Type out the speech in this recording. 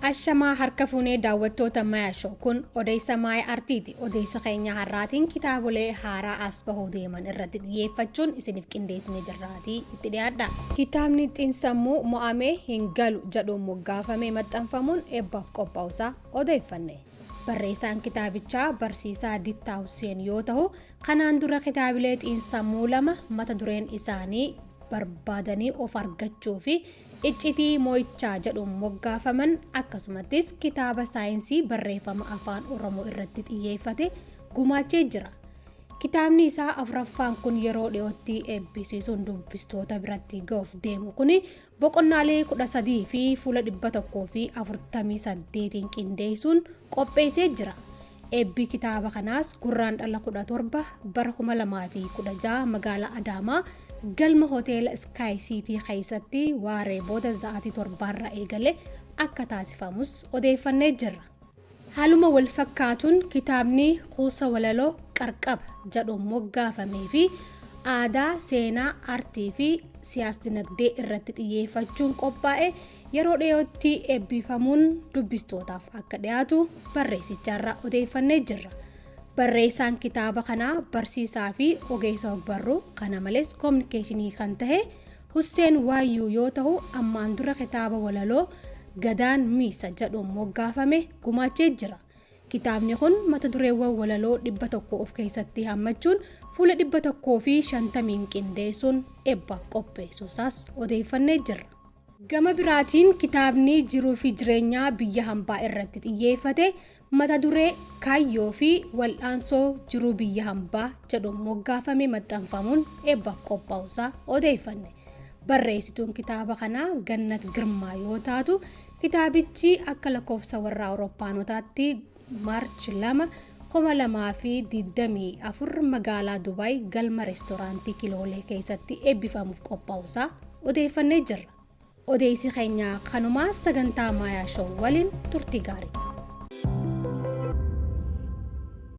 Ashamaa harka fuunee daawwattoota Maya Show kun odeessa Maaya Artiiti. Odeessa keenya har'aatiin kitaabolee haaraa as bahuu deeman irratti xiyyeeffachuun isiniif qindeessine jirraatii itti dhiyaadha. Kitaabni xiinsammuu mo'amee hin galu jedhuun moggaafame maxxanfamuun eebbaaf qophaa'uusaa odeeffanne. Barreessaan kitaabichaa Barsiisaa Dittaa Husseen yoo tahu, kanaan dura kitaabilee xiinsammuu 2 mata dureen isaanii barbaadanii of argachuu fi Iccitii Mo'ichaa jedhuun moggaafaman akkasumattis kitaaba saayinsii barreeffama Afaan Oromoo irratti xiyyeeffate gumaachee jira. Kitaabni isaa afuraffaan kun yeroo dhiyootti eebbisiisuun dubbistoota biratti ga'uuf deemu kun boqonnaalee 13 fi fuula 148n qindeessuun qopheessee jira. Eebbi kitaaba kanaas Gurraandhala 17 bara 2016 magaalaa Adaamaa galma hoteela Sky City keessatti waaree booda za'aatii torbaarraa eegalee akka taasifamus odeeffannee jirra. Haaluma walfakkaatuun kitaabni kuusa walaloo Qarqaba jedhuun moggaafamee fi aadaa, seenaa, aartii fi siyaas-dinagdee irratti xiyyeeffachuun qophaa'e yeroo dhiyootti eebbifamuun dubbistootaaf akka dhiyaatu barreessichaarraa odeeffannee jirra. Barreessaan kitaaba kanaa barsiisaa fi ogeessa ogbarruu kana malees kominikeeshinii kan tahe Husseen Waayyuu yoo tahu ammaan dura kitaaba walaloo Gadaan Miisa jedhuun moggaafame gumaachee jira. Kitaabni kun mata dureewwan walaloo 100 of keessatti hammachuun fuula 150n qindeessuun eebbaaf qopheessuusaas odeeffannee jirra. Gama biraatiin kitaabni jiruufi jireenyaa biyya hambaa irratti xiyyeeffate mata duree Kaayyoo fi Wal'aansoo Jiruu Biyya Hambaa jedhuun moggaafame maxxanfamuun eebbaaf qophaa'uusaa odeeffanne. Barreessituun kitaaba kanaa Gannat Girmaa yoo taatu, kitaabichi akka lakkoofsa warra Awurooppaanotaatti March 2, 2024 magaalaa Dubaay galma reestoraantii Kiloolee keessatti eebbifamuuf qophaa'uusaa odeeffannee jirra. Odeessi keenya kanumaa sagantaa Maayaa Show waliin turtii gaarii.